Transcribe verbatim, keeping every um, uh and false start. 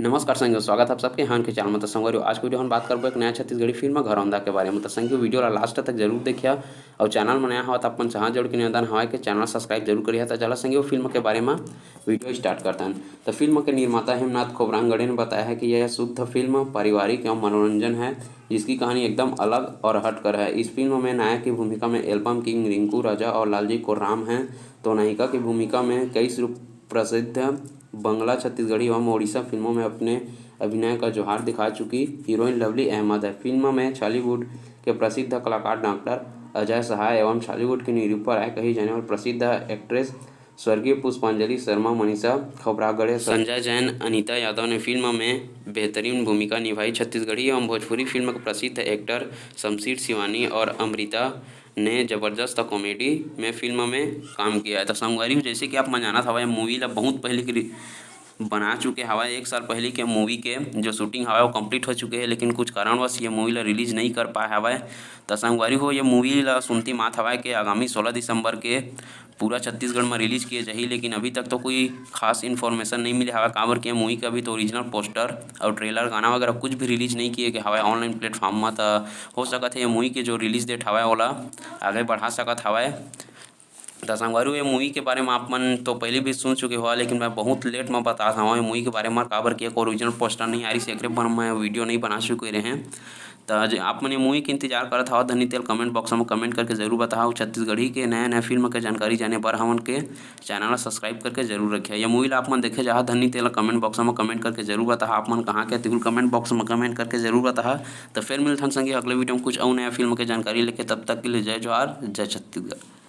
नमस्कार संगियो, स्वागत है आप सबके हमन के चैनल में। तो संगवारी, आज के वीडियो हम बात करबो एक नया छत्तीसगढ़ी फिल्म घरौंदा के बारे में। तो संगियो, वीडियो ला लास्ट तक जरूर देखिया और चैनल में नया हवा तो अपन से हाथ जोड़ के निवेदन हवा कि चैनल ला सब्सक्राइब जरूर करिया। तो चला संगियो, फिल्म के बारे में वीडियो स्टार्ट करते हैं। तो फिल्म के निर्माता हेमनाथ खोबरांगड़े ने बताया है कि यह शुद्ध फिल्म पारिवारिक एवं मनोरंजन है, जिसकी कहानी एकदम अलग और हटकर है। इस फिल्म में नायक की भूमिका में एल्बम किंग रिंकू राजा और लालजी कोर्राम हैं, तो नायिका की भूमिका में कई सुप्रसिद्ध बंगला, छत्तीसगढ़ी एवं ओडिशा फिल्मों में अपने अभिनय का जोहार दिखा चुकी हीरोइन लवली अहमद है। फिल्म में छॉलीवुड के प्रसिद्ध कलाकार डॉक्टर अजय सहाय एवं छॉलीवुड के निरूपा राय कही जाने वाली प्रसिद्ध एक्ट्रेस स्वर्गीय पुष्पांजलि शर्मा, मनीषा खोबरागड़े, संजय जैन, अनीता यादव ने फिल्म में बेहतरीन भूमिका निभाई। छत्तीसगढ़ी एवं भोजपुरी फिल्म के प्रसिद्ध एक्टर शमशीर शिवानी और अमृता ने जबरदस्त कॉमेडी में फिल्म में काम किया है। तो संगवारी हो, जैसे कि आप मन जानत हवय, मूवी ला बहुत पहले की रि- बना चुके हवय, एक साल पहले के मूवी के जो शूटिंग हवय वो कंप्लीट हो चुके हे, लेकिन कुछ कारणवश ये मूवी ला रिलीज नहीं कर पाए हवय। तो संगवारी हो, ये मूवी ला सुनती मात हवय कि आगामी सोलह दिसंबर के पूरा छत्तीसगढ़ में रिलीज किए जाही, लेकिन अभी तक तो कोई खास इन्फॉर्मेशन नहीं मिले हवय, काबर कि ये मूवी के अभी तो ओरिजिनल पोस्टर और ट्रेलर, गाना वगैरह कुछ भी रिलीज नहीं किए गए हवय ऑनलाइन प्लेटफॉर्म में। तो हो सकत है ये मूवी के जो रिलीज डेट हवय ओला आगे बढ़ा सकत हवय। त संगवारी हो, ये मूवी के बारे में आप मन तो पहले भी सुन चुके हो, लेकिन मैं बहुत लेट में बता हूँ ये मूवी के बारे में, काबर कि एक ओरिजिनल पोस्टर नहीं आ रही, एकरे पर मैं वीडियो नहीं बना चुके रहे। त आज आप मन ये मूवी के इंतजार करत हव धनी तेल, कमेंट बॉक्स में कमेंट करके जरूर बताओ। छत्तीसगढ़ी के नया नया फिल्म के जानकारी जाने बर हमन के चैनल ला सब्सक्राइब करके जरूर रखिए। ये मूवी ला आप मन देखे जाहा धनी तेल, कमेंट बॉक्स में कमेंट करके जरूर बताहा। आप मन कहाँ के तिहुल, कमेंट बॉक्स में कमेंट करके जरूर बताहा। तो फिर मिलथन संगी अगले वीडियो में कुछ अउ नया फिल्म के जानकारी लेके। तब तक के लिए जय जोहार, जय छत्तीसगढ़।